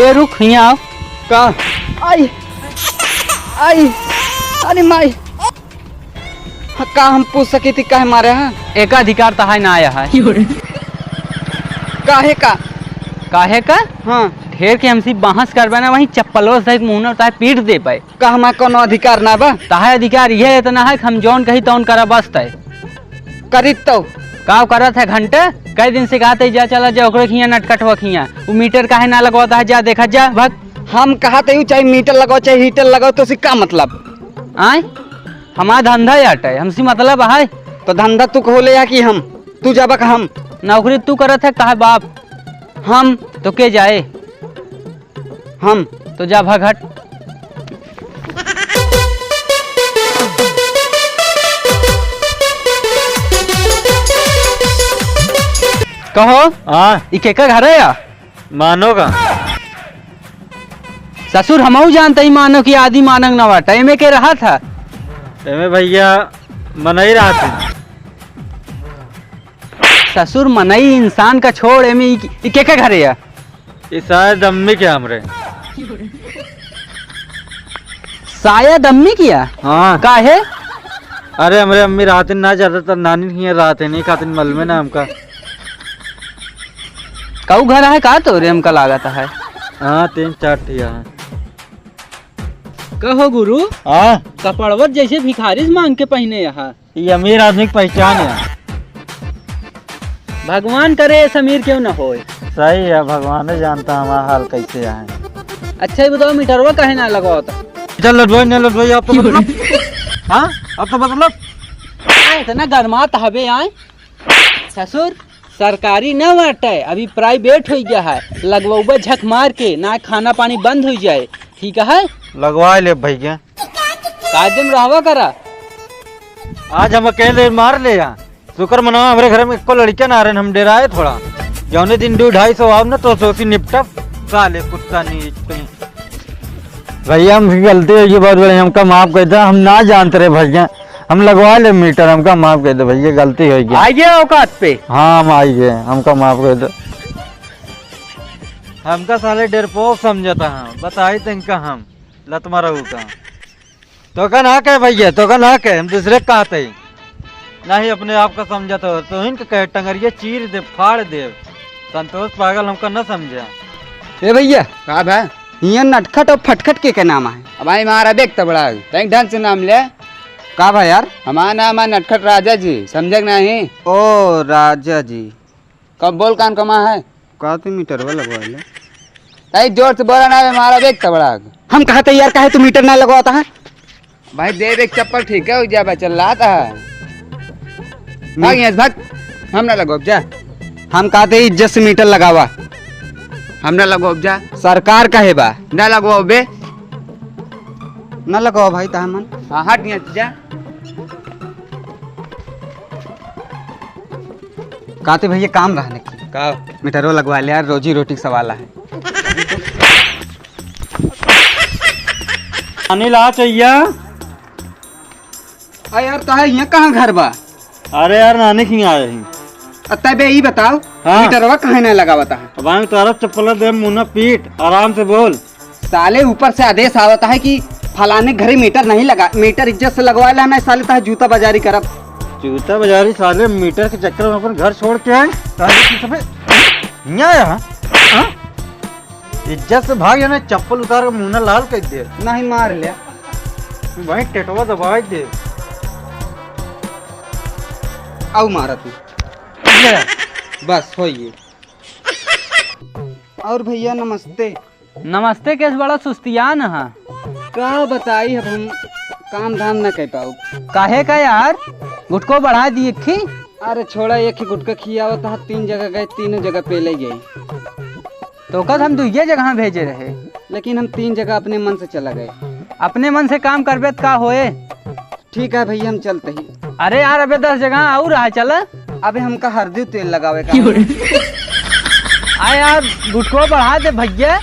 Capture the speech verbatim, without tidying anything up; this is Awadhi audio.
ए रुक, हियाँ आव। का? आई, आई, अरे माई। हाँ, का हम पूछ सकी थी काहे मारे हैं? एका अधिकार तहाय ना आया है। काहे का? काहे का? हाँ। ढेर के हमसे बहस करबे ना, वहीं चप्पलो से मुँह न उतार पीट देबे। का हमार कौनो अधिकार ना बा? तहाय अधिकार ये इतना है कि हम जौन कही तौन करा बस तय। करी तो। का करत है घंटे? कई दिन से कहत है जा चला जा ओकरे खियाँ नटखटवा खियाँ। उ मीटर काहे ना लगवाता है, जा देखा जा, भग। हम कहत है चाहे मीटर लगाओ चाहे हीटर लगाओ तो उसी का मतलब? आय? हमार धंधा याटे, हमसे मतलब है। तो धंधा तू खोले या कि हम? तू जाबा का हम? नौकरी तू करत है, कहा बाप? हम तो के जाए? हम। तो जा भाग हट। कहो, हाँ। ई केकर घर है या? मानो का? ससुर, हमहू जानते ही मानो कि आदि मानक न बाटा। एमे के रहत है? एमे भैया मनई रहत है। ससुर, मनई इंसान का छोड़, एमे ई, ई केकर घर है या? ई शायद अम्मी के हमरे। शायद अम्मी किया? हाँ। काहे? अरे, हमरे अम्मी रात ना ज्यादातर नानी के यहाँ रात है, नहीं खातिर मालूम है ना हमका। कऊ घर है का तोरे, हमका लागत है? हाँ, तीन चार ठिया है। कहो गुरु, हाँ? कपड़वत जैसे भिखारी से मांग के पहने यहाँ। ये अमीर आदमी की पहचान है। भगवान करे ऐसा अमीर क्यों ना होए। सही है, भगवान ही जानता हमारा हाल कैसे है। अच्छा, ये बताओ, मीटरवा काहे ना लगावत? चल लडवाई, ना लडवाई, अब तो मतलब। हाँ, अब तो मतलब। आ, इतना गरमात हबे आए। ससुर, सरकारी ना बाटे, अभी प्राइवेट हो गया है। लगवउबे झक मार के, ना खाना पानी बंद हो जाए, ठीक है? लगवा ले भैया। कायदे में रहवा करा। आज हम अकेले मार ले यहाँ। शुक्र मनावा हमरे घर में एको लड़का ना रहन, हम डेराए थोड़ा। जौने दिन दो ढाई सौ आव ना तो सोची निपटब। साले कुत्ता नीच कहीं। भैया, हमसे गलती होइ गई बहुत बड़ी, हमका माफ कर दे, हम ना जानते रहे भैया, हम लगवा ले मीटर, हमका माफ कर दे भैया, गलती होइ गई। आ गया औकात पे? हाँ, हम आ गए, हमका माफ कर दे। हमका साले डरपोक समझता है, बताई तनका हम लतमा रहू का। तोका ना कहे भैया, तोका ना कहे, हम दूसरे का कहते ही। नहीं, अपने आप का समझत हो, तो इनका कहे टंगरिया चीर दे, फाड़ दे। संतोष पागल हमका न समझा। ए भैया। का बा? हियाँ नटखट और फटखट के, के नाम है? अब भाई मारा देख तबड़ा, तैं ढंग से नाम ले। का बा यार? हमारा नाम है नटखट राजा जी, समझे कि नहीं? ओ राजा जी। कब बोल कान कमा है? का तू मीटरवा लगवा ले? तई जोर से बोला ना बे, मारा देख तबड़ा। हम कहते यार, काहे तू मीटर ना लगवाता है? भाई दे दे चप्पल, ठीक है, हो जा बा, चल लाता है। भाग यहाँ से, भाग। हम ना लगवाब जा। हम कहते इज्जत से मीटर लगावा। हम ना लगवाब जा। सरकार कहे बा। ना लगवाओ बे। ना लगवाओ भाई, तहा मन। हाँ, हट यहाँ से जा। काते भैया काम रहने की। का? मीटरो लगवा ले यार, रोजी रोटी का सवाल है। पानी ला चइया। आ यार, तोहार यहाँ कहाँ घर बा? अरे यार, नानी के यहाँ आए हैं। आ, तबे ई बताओ, हाँ। मीटरवा काहे नहीं लगावता है? अब हम तोहरा चप्पल दे, मुन्ना पीट, आराम से बोल। साले ऊपर से आदेश आवता है कि फलाने घरे मीटर नहीं लगा, मीटर इज्जत से लगवा लेना, साले तोहार जूता बाजारी करब। जूता बाजारी साले मीटर के चक्कर में अपन घर छोड़ के आए, साले तू सबे हियाँ आया, हाँ? इज्जत से भाग जाना, चप्पल उतार के मुन्ना लाल कर दे। नहीं मार ले। वहीं टेटवा दबाई दे। आऊ मारा तू। ले। बस, होइए। और भैया, नमस्ते। नमस्ते, केस बड़ा सुस्तियान हा। का बताई, अब हम काम धाम ना कर पाऊ। काहे का यार? गुटको बढ़ा दिए खी? अरे छोड़ा, एक ही गुटका खियावत हा, तीन जगह गए, तीनों जगह पेले गए। तो कद हम दुइये जगह भेजे रहे। लेकिन हम तीन जगह अपने मन से चला गए। अपने मन से काम करबे त का होए? ठीक है भैया, हम चलते ही। अरे यार, अबे दस जगह और रहा, चल। अबे हमका हरदी तेल लगावे का। क्यों रे? आ यार, गुटको बढ़ा दे भैया।